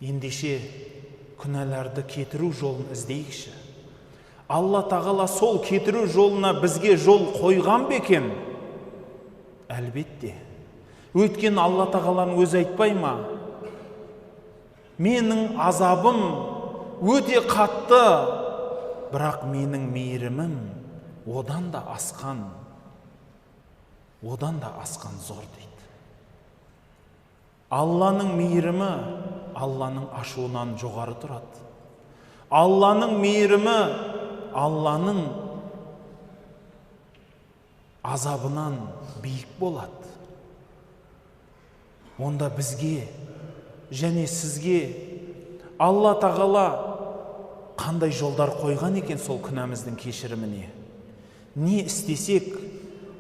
Ендеше күнәларды кетіру жолын іздейікші. Алла тағала сол кетіру жолына бізге жол қойған ба екен? Әлбетте. Өйткені Алла тағаланың өзі айтпай ма? Менің азабым өте қатты, бірақ менің мейірімім одан да асқан, одан да асқан зор дейді. Алланың мейірімі Алланың ашуынан жоғары тұрады. Алланың мейірімі Алланың азабынан биік болады. Онда бізге және сізге Алла тағала қандай жолдар қойған екен сол күнәміздің кешіріміне? Не істесек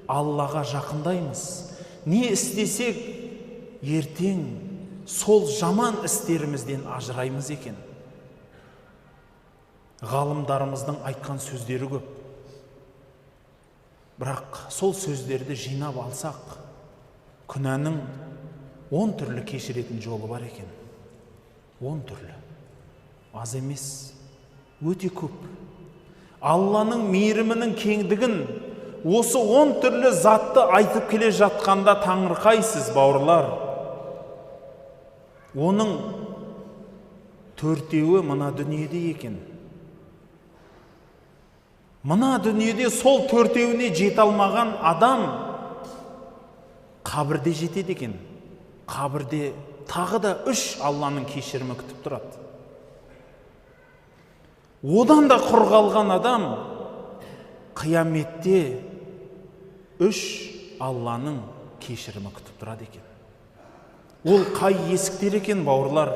Аллаға жақындаймыз, не істесек ертең сол жаман істерімізден ажыраймыз екен? Ғалымдарымыздың айтқан сөздері көп. Бірақ сол сөздерді жинап алсақ, күнәнің 10 түрлі кешіретін жолы бар екен. 10 түрлі. Аз емес, өте көп. Алланың мейірімінің кеңдігін осы 10 түрлі затты айтып келе жатқанда таңырқайсыз, бауырлар. Оның 4-еуі мына дүниеде екен. Мына дүниеде сол 4-еуіне жете алмаған адам қабірде жетеді екен. Қабірде тағы да 3 Алланың кешірімі күтіп тұрады. Одан да құр қалған адам қияметте 3 Алланың кешірімі күтіп тұрады екен. Ол қай есіктер екен, бауырлар?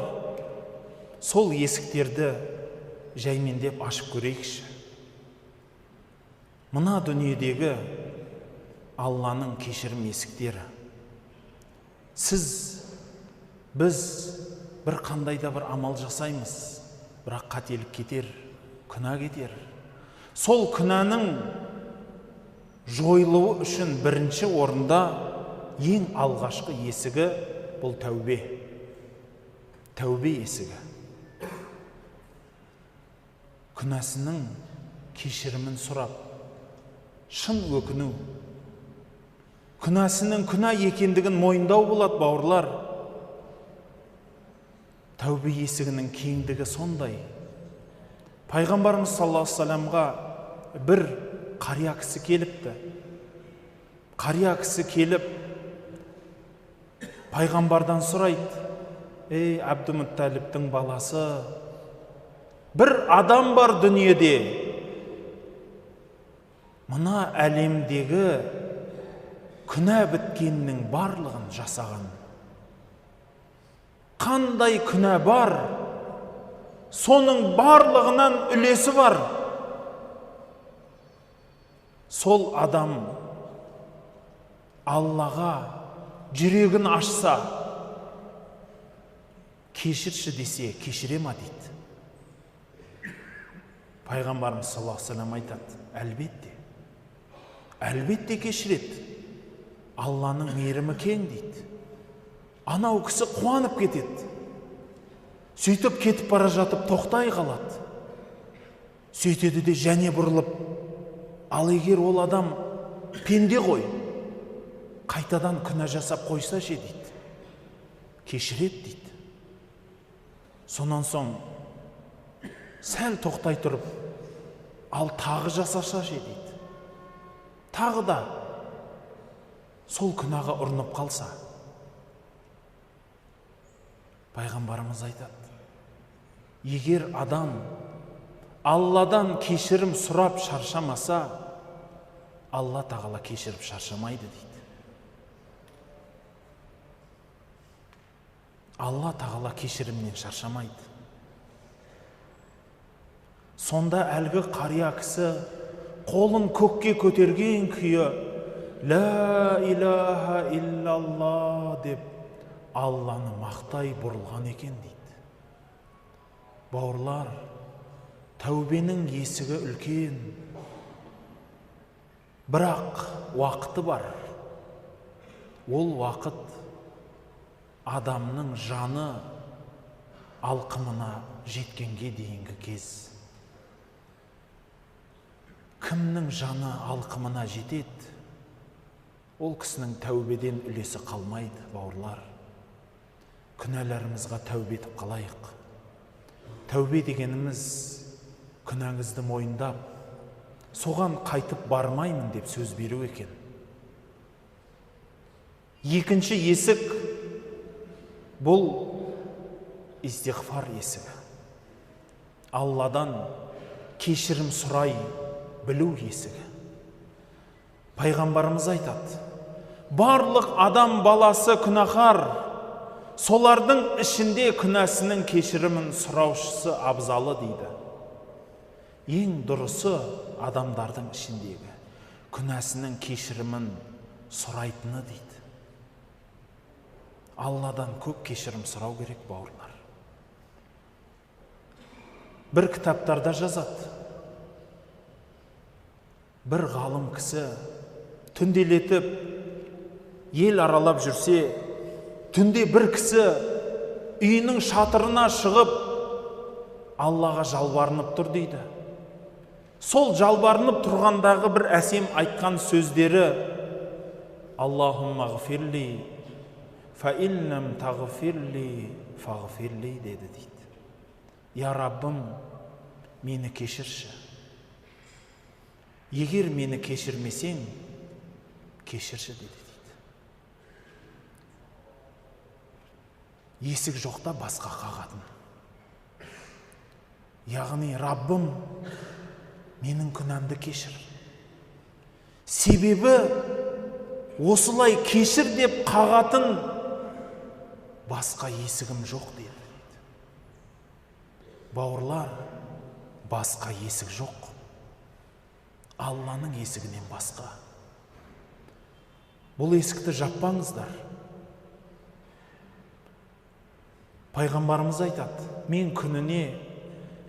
Сол есіктерді жаймендеп ашып көрейікші. Мына дүниедегі Алланың кешірім есіктері. Сіз, біз бір қандай да бір амал жасаймыз, бірақ қателік кетер, күнә кетер. Сол күнәнің жойылуы үшін бірінші орында ең алғашқы есігі бұл тәубе. Тәубе есігі. Күнәсінің кешірімін сұрап, шын өкіну. Күнәсінің күнә екендігін мойындау болады, бауырлар. Тәубе есігінің кеңдігі сондай. Пайғамбарымыз саллаллаху алейхи вассаламға бір қария кісі келіпті. Қария кісі келіп, пайғамбардан сұрайды: «Ей, Әбдімүттәліптің баласы, бір адам бар дүниеде, мына әлемдегі күнә біткеннің барлығын жасаған. Қандай күнә бар, соның барлығынан үлесі бар. Сол адам Аллаға жүрегін ашса, кешірші десе, кешіре ма?» дейді. Пайғамбарымыз саллаллаху алейхи вассалам айтады: әлбетте, әлбетте кешіреді. Алланың мейірімі кең дейді. Анау кісі қуанып кетеді. Сөйтіп кетіп бара жатып тоқтай қалады. Сөйтеді де және бұрылып, ал егер ол адам пенде ғой, қайтадан күнә жасап қойса ше дейді. Кешіреді дейді. Сонан соң сәл тоқтай тұрып, ал тағы жасаса ше дейді. Тағы да сол күнәға ұрынып қалса. Пайғамбарымыз айтады: егер адам Алладан кешірім сұрап шаршамаса, Алла тағала кешіріп шаршамайды дейді. Алла тағала кешірімнен шаршамайды. Сонда әлгі қария кісі қолын көкке көтерген күйі «Ла илаха иллалла» деп Алланы мақтай бұрылған екен дейді. Бауырлар, тәубенің есігі үлкен, бірақ уақыты бар. Ол уақыт адамның жаны алқымына жеткенге дейінгі кез. Кімнің жаны алқымына жетеді, ол кісінің тәубеден үлесі қалмайды, бауырлар. Күнәларымызға тәубе етіп қалайық. Тәубе дегеніміз күнәңізді мойындап, соған қайтып бармаймын деп сөз беру екен. Екінші есік бұл истиғфар есігі. Алладан кешірім сұрай білу есігі. Пайғамбарымыз айтады, барлық адам баласы күнәһар, солардың ішінде күнәсінің кешірімін сұраушысы абзалы дейді. Ең дұрысы адамдардың ішіндегі күнәсінің кешірімін сұрайтыны дейді. Алладан көп кешірім сұрау керек, бауырлар. Бір кітаптарда жазады, бір ғалым кісі түнделетіп ел аралап жүрсе, түнде бір кісі үйінің шатырына шығып Аллаға жалбарынып тұр дейді. Сол жалбарынып тұрғандағы бір әсем айтқан сөздері: Аллахумма ғфирли, фа иллам тағфирли, фағфирли деді дейді. Я Раббым, мені кешірші. Егер мені кешірмесең, кешірші деді дейді. Есік жоқта басқа қағатын. Яғни, Раббым, менің күнәмді кешір. Себебі осылай кешір деп қағатын басқа есігім жоқ деді. Бауырлар, басқа есік жоқ. Алланың есігінен басқа. Бұл есікті жаппаңыздар. Пайғамбарымыз айтады, мен күніне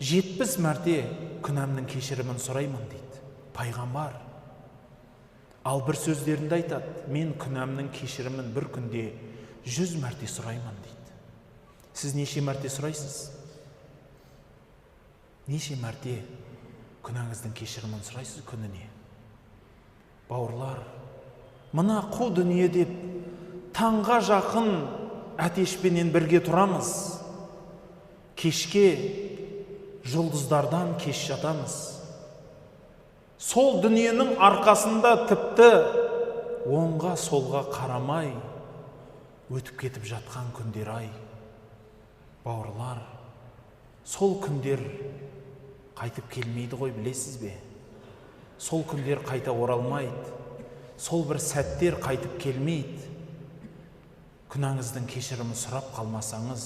70 мәрте күнәмнің кешірімін сұраймын дейді. Пайғамбар. Ал бір сөздерінде айтады, мен күнәмнің кешірімін бір күнде 100 мәрте сұраймын дейді. Сіз неше мәрте сұрайсыз? Неше мәрте күнәңіздің кешірімін сұрайсыз күніне? Бауырлар, мына қу дүние деп таңға жақын әтешпенен бірге тұрамыз. Кешке жұлдыздардан кеш жатамыз. Сол дүниенің арқасында тіпті оңға солға қарамай өтіп кетіп жатқан күндер ай. Бауырлар, сол күндер қайтып келмейді ғой, білесіз бе? Сол күндер қайта оралмайды. Сол бір сәттер қайтып келмейді. Күнәңіздің кешірімін сұрап қалмасаңыз,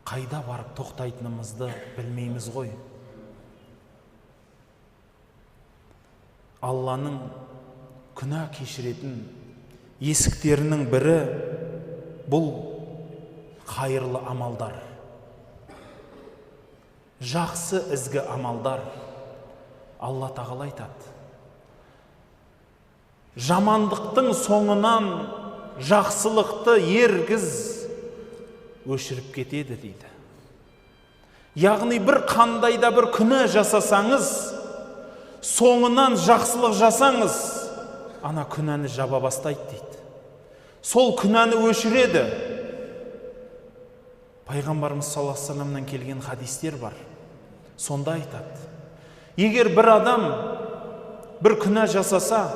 қайда барып тоқтайтынымызды білмейміз ғой. Алланың күнә кешіретін есіктерінің бірі бұл қайырлы амалдар. Жақсы ізгі амалдар. Алла тағала айтады, жамандықтың соңынан жақсылықты ергіз өшіріп кетеді дейді. Яғни бір қандай да бір күнә жасасаңыз, соңынан жақсылық жасаңыз, ана күнәні жаба бастайды дейді. Сол күнәні өшіреді. Пайғамбарымыз саллаллаху алейхи вассаламнан келген хадистер бар. Сонда айтады, егер бір адам бір күнә жасаса,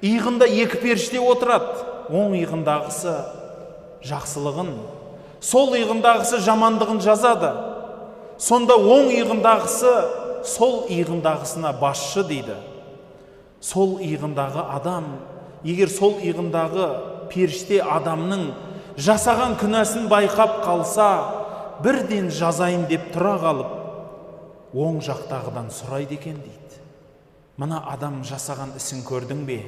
иығында екі періште отырады. Оң иығындағысы жақсылығын, сол иығындағысы жамандығын жазады. Сонда оң иығындағысы сол иығындағысына басшы дейді. Сол иығындағы адам, егер сол иығындағы періште адамның жасаған күнәсін байқап қалса, бірден жазайын деп тұра қалып, оң жақтағыдан сұрайды екен дейді. Мына адам жасаған ісін көрдің бе?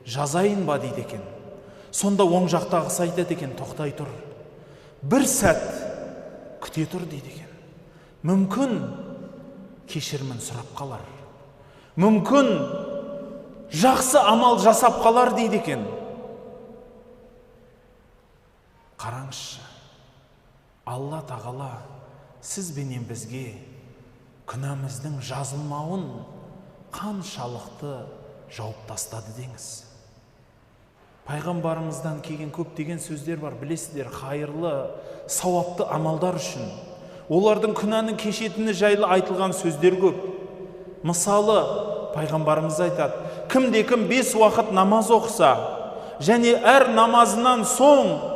Жазайын ба дейді екен. Сонда оң жақтағысы айтады екен, тоқтай тұр. Бір сәт күте тұр дейді екен. Мүмкін кешірімін сұрап қалар. Мүмкін жақсы амал жасап қалар дейді екен. Қараңызшы, Алла тағала сіз бенен бізге күнәміздің жазылмауын қаншалықты жауып тастады деңіз. Пайғамбарымыздан келген көптеген сөздер бар, білесіздер, хайырлы, сауапты амалдар үшін. Олардың күнәнің кешетіні жайлы айтылған сөздер көп. Мысалы, пайғамбарымыз айтады, кімде кім 5 уақыт намаз оқыса, және әр намазынан соң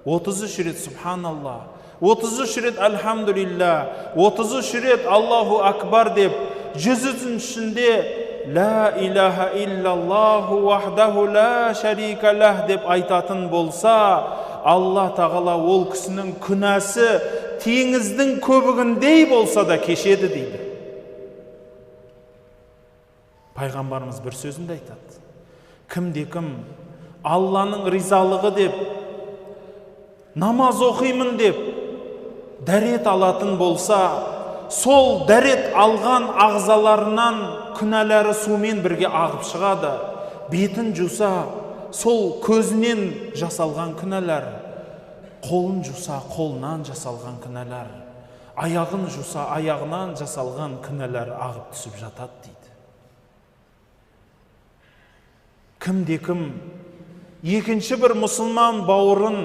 33 рет субханалла, 33 рет альхамдулилля, 33 рет Аллаху акбар деп, 100-шінде ла илаха иллаллаху вахдаху ла шарика лах деп айтатын болса, Алла тағала ол кісінің күнәсі теңіздің көбігіндей болса да кешеді дейді. Пайғамбарымыз бір сөзінде айтады. Кімде кім Алланың ризалығы деп, намаз оқимын деп дәрет алатын болса, сол дәрет алған ағзаларынан күнәлары сумен бірге ағып шығады. Бетін жуса, сол көзінен жасалған күнәлар, қолын жуса, қолынан жасалған күнәлар, аяғын жуса, аяғынан жасалған күнәлар ағып түсіп жатады дейді. Кімде кім екінші бір мұсылман бауырын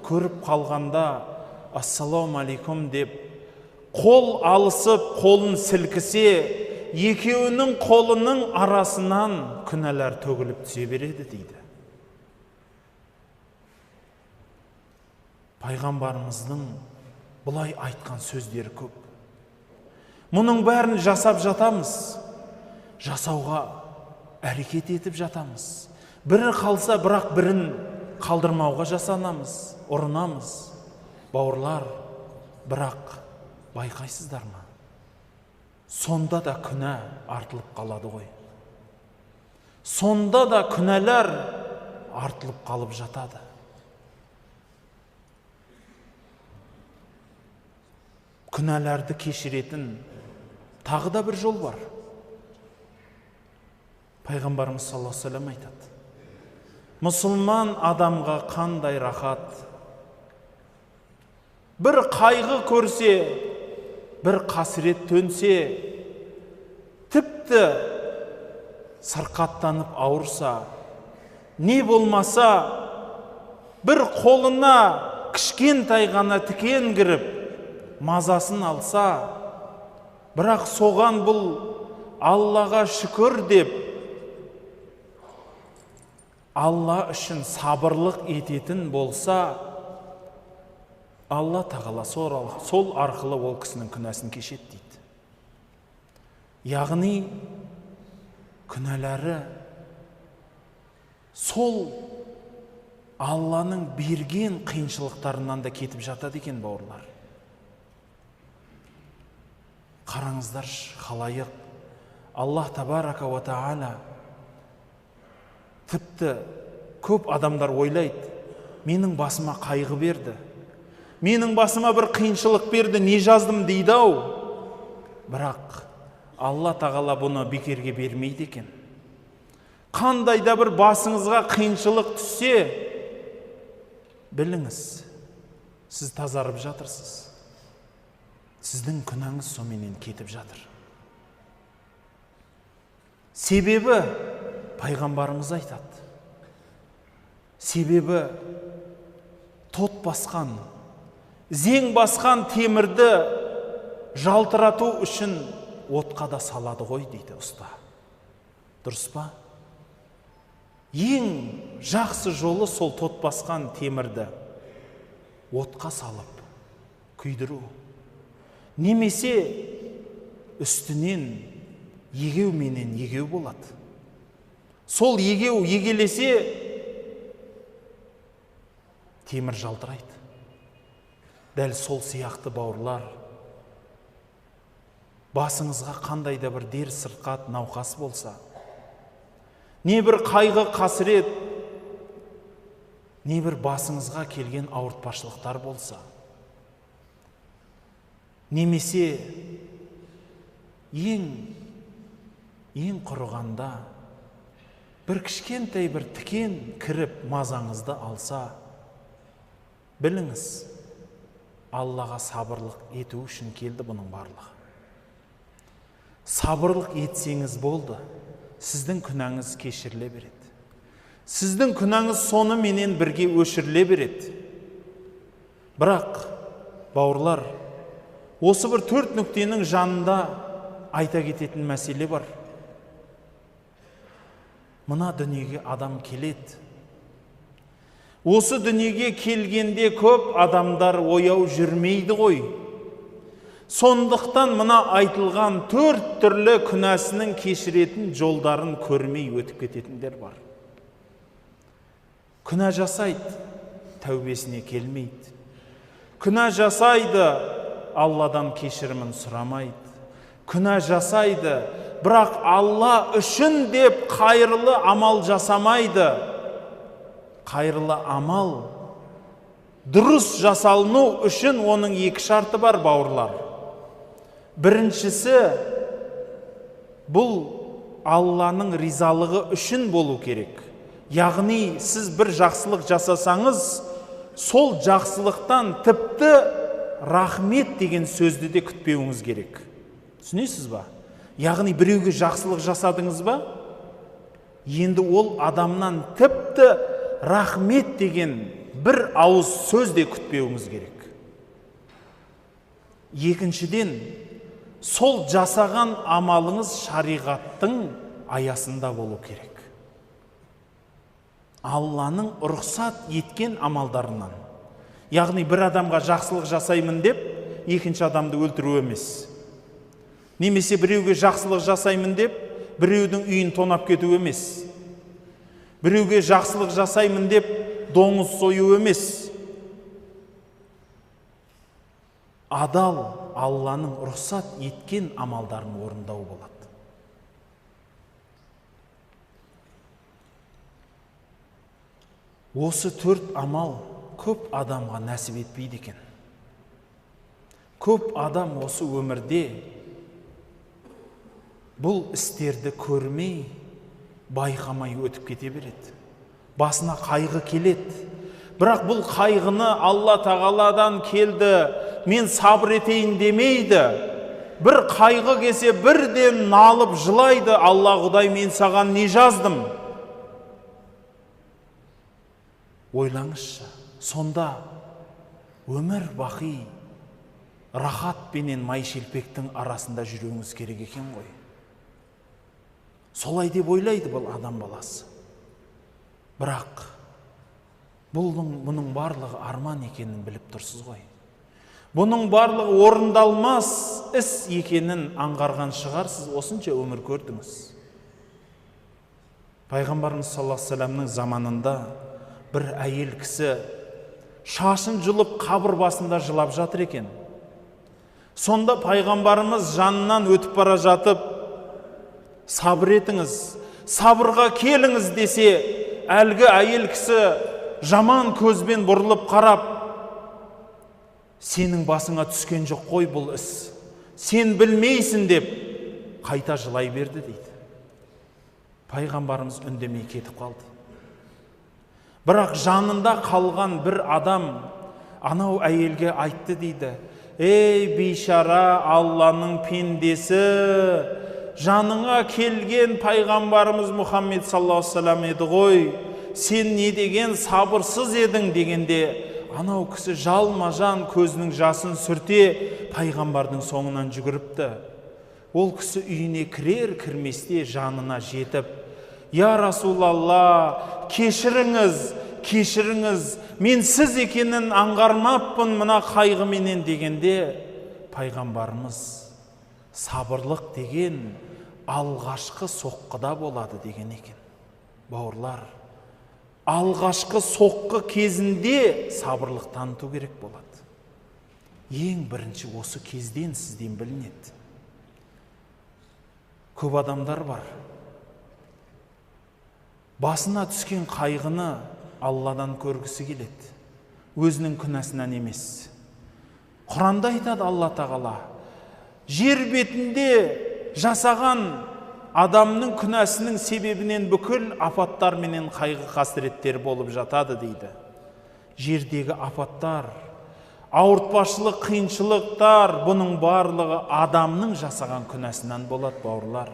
көріп қалғанда ассалауму алейкум деп қол алысып қолын сілкісе, екеуінің қолының арасынан күнәлар төгіліп түсе береді дейді. Пайғамбарымыздың бұлай айтқан сөздері көп. Мұның бәрін жасап жатамыз, жасауға әрекет етіп жатамыз. Бірі қалса, бірақ бірін қалдырмауға жасанамыз, ұрынамыз. Бауырлар, бірақ байқайсыздар ма? Сонда да күнә артылып қалады ғой. Сонда да күнәлар артылып қалып жатады. Күнәларды кешіретін тағы да бір жол бар. Пайғамбарымыз саллаллаху алейхи вассалам айтады. Мұсылман адамға қандай рахат. Бір қайғы көрсе, бір қасірет төнсе, тіпті сырқаттанып ауырса, не болмаса, бір қолына кішкентай ғана тікен кіріп, мазасын алса, бірақ соған бұл Аллаға шүкір деп, Алла үшін сабырлық ететін болса, Алла тағала сол арқылы ол кісінің күнәсін кешеді дейді. Яғни күнәлары сол Алланың берген қиыншылықтарынан да кетіп жатады екен, бауырлар. Қараңыздаршы, халайық, Аллах табарака уа тағала тіпті көп адамдар ойлайды, менің басыма қайғы берді, менің басыма бір қиыншылық берді, не жаздым дейді ау. Бірақ Алла тағала бұны бекерге бермейді екен. Қандай да бір басыңызға қиыншылық түссе, біліңіз, сіз тазарып жатырсыз. Сіздің күнәңіз соменен кетіп жатыр. Себебі пайғамбарымыз айтады. Себебі тот басқан, зең басқан темірді жалтырату үшін отқа да салады ғой дейді ұста. Дұрыс па? Ең жақсы жолы сол тот басқан темірді отқа салып күйдіру. Немесе үстінен егеу менен егеу болады. Сол егеу егелесе темір жалтырайды. Дәл сол сияқты бауырлар, басыңызға қандай да бір дер сырқат науқас болса, не бір қайғы қасірет, не бір басыңызға келген ауыртпашылықтар болса, немесе ең құрығанда бір кішкентай бір тікен кіріп мазаңызды алса, біліңіз, Аллаға сабырлық ету үшін келді бұның барлығы. Сабырлық етсеңіз болды, сіздің күнәңіз кешіріле береді. Сіздің күнәңіз соныменен бірге өшіріле береді. Бірақ, бауырлар, осы бір төрт нүктенің жанында айта кететін мәселе бар. Мына дүниеге адам келеді. Осы дүниеге келгенде көп адамдар ояу жүрмейді ғой. Сондықтан мына айтылған төрт түрлі күнәсінің кешіретін жолдарын көрмей өтіп кететіндер бар. Күнә жасайды, тәубесіне келмейді. Күнә жасайды, Алладан кешірімін сұрамайды. Күнә жасайды, бірақ Алла үшін деп қайырлы амал жасамайды. Қайырлы амал дұрыс жасалыну үшін оның екі шарты бар, бауырлар. Біріншісі, бұл Алланың ризалығы үшін болу керек. Яғни сіз бір жақсылық жасасаңыз, сол жақсылықтан тіпті рахмет деген сөзді де күтпеуіңіз керек. Түсінесіз ба? Яғни біреуге жақсылық жасадыңыз ба? Енді ол адамнан тіпті рахмет деген бір ауыз сөз де күтпеуіңіз керек. Екіншіден, сол жасаған амалыңыз шариғаттың аясында болу керек. Алланың рұқсат еткен амалдарынан. Яғни бір адамға жақсылық жасаймын деп, екінші адамды өлтіру емес. Немесе біреуге жақсылық жасаймын деп, біреудің үйін тонап кету емес. Біреуге жақсылық жасаймын деп, доңыз сою емес. Адал Алланың рұқсат еткен амалдарын орындау болады. Осы төрт амал көп адамға нәсіп етпейді екен. Көп адам осы өмірде бұл істерді көрмей, байқамай өтіп кете береді. Басына қайғы келеді. Бірақ бұл қайғыны Алла Тағаладан келді, мен сабыр етейін демейді. Бір қайғы келсе, бірден налып жылайды. Алла Құдай, мен саған не жаздым? Ойлаңызшы, сонда өмір бақи рахат пенен май шелпектің арасында жүруіңіз керек екен ғой. Солай деп ойлайды бұл адам баласы. Бірақ бұның барлығы арман екенін біліп тұрсыз ғой. Бұның барлығы орындалмас іс екенін аңғарған шығарсыз, осынша өмір көрдіңіз. Пайғамбарымыз саллаллаху алейхи уассаламның заманында бір әйел кісі шашын жұлып қабір басында жылап жатыр екен. Сонда пайғамбарымыз жанынан өтіп бара жатып, сабыр етіңіз, сабырға келіңіз десе, әлгі әйел кісі жаман көзбен бұрылып қарап, сенің басыңа түскен жоқ қой бұл іс, сен білмейсің деп қайта жылай берді дейді. Пайғамбарымыз үндемей кетіп қалды. Бірақ жанында қалған бір адам анау әйелге айтты дейді. Ей бейшара Алланың пендесі, жаныңа келген пайғамбарымыз Мұхаммед саллаллаху алейхи уассалам еді ғой, сен не деген сабырсыз едің дегенде, анау кісі жалма-жан көзінің жасын сүрте пайғамбардың соңынан жүгіріпті. Ол кісі үйіне кірер кірместе жанына жетіп, «Я Расулалла, кешіріңіз, кешіріңіз, мен сіз екенін аңғармаппын мына қайғыменен» дегенде, пайғамбарымыз сабырлық деген алғашқы соққыда болады деген екен. Бауырлар, алғашқы соққы кезінде сабырлық таныту керек болады. Ең бірінші осы кезден сізден білінеді. Көп адамдар бар. Басына түскен қайғыны Алладан көргісі келеді. Өзінің күнәсінен емес. Құранда айтады Алла Тағала, жер бетінде жасаған адамның күнәсінің себебінен бүкіл апаттар менен қайғы қасіреттер болып жатады дейді. Жердегі апаттар, Ауыртпашылық, қиыншылықтар, бұның барлығы адамның жасаған күнәсінен болады, бауырлар.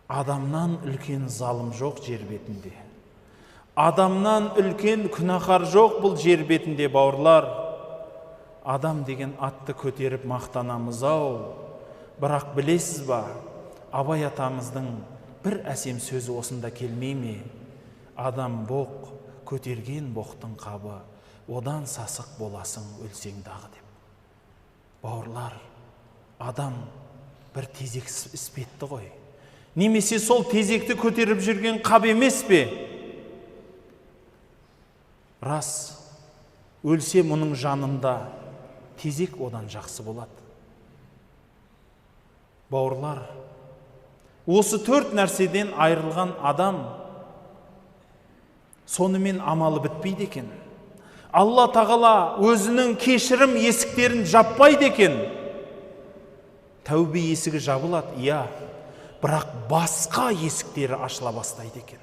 Адамнан үлкен залым жоқ жер бетінде. Адамнан үлкен күнәһар жоқ бұл жер бетінде, бауырлар. Адам деген атты көтеріп мақтанамыз ау. Бірақ білесіз ба, Абай атамыздың бір әсем сөзі осында келмей ме? Адам боқ, көтерген боқтың қабы, одан сасық боласың өлсең дағы деп. Бауырлар, адам бір тезек іспетті ғой. Немесе сол тезекті көтеріп жүрген қап емес пе? Рас, өлсе мұның жанында тезек одан жақсы болады. Бауырлар, осы төрт нәрседен айырылған адам сонымен амалы бітпейді екен. Алла тағала өзінің кешірім есіктерін жаппайды екен. Тәубе есігі жабылады, иә, бірақ басқа есіктері ашыла бастайды екен.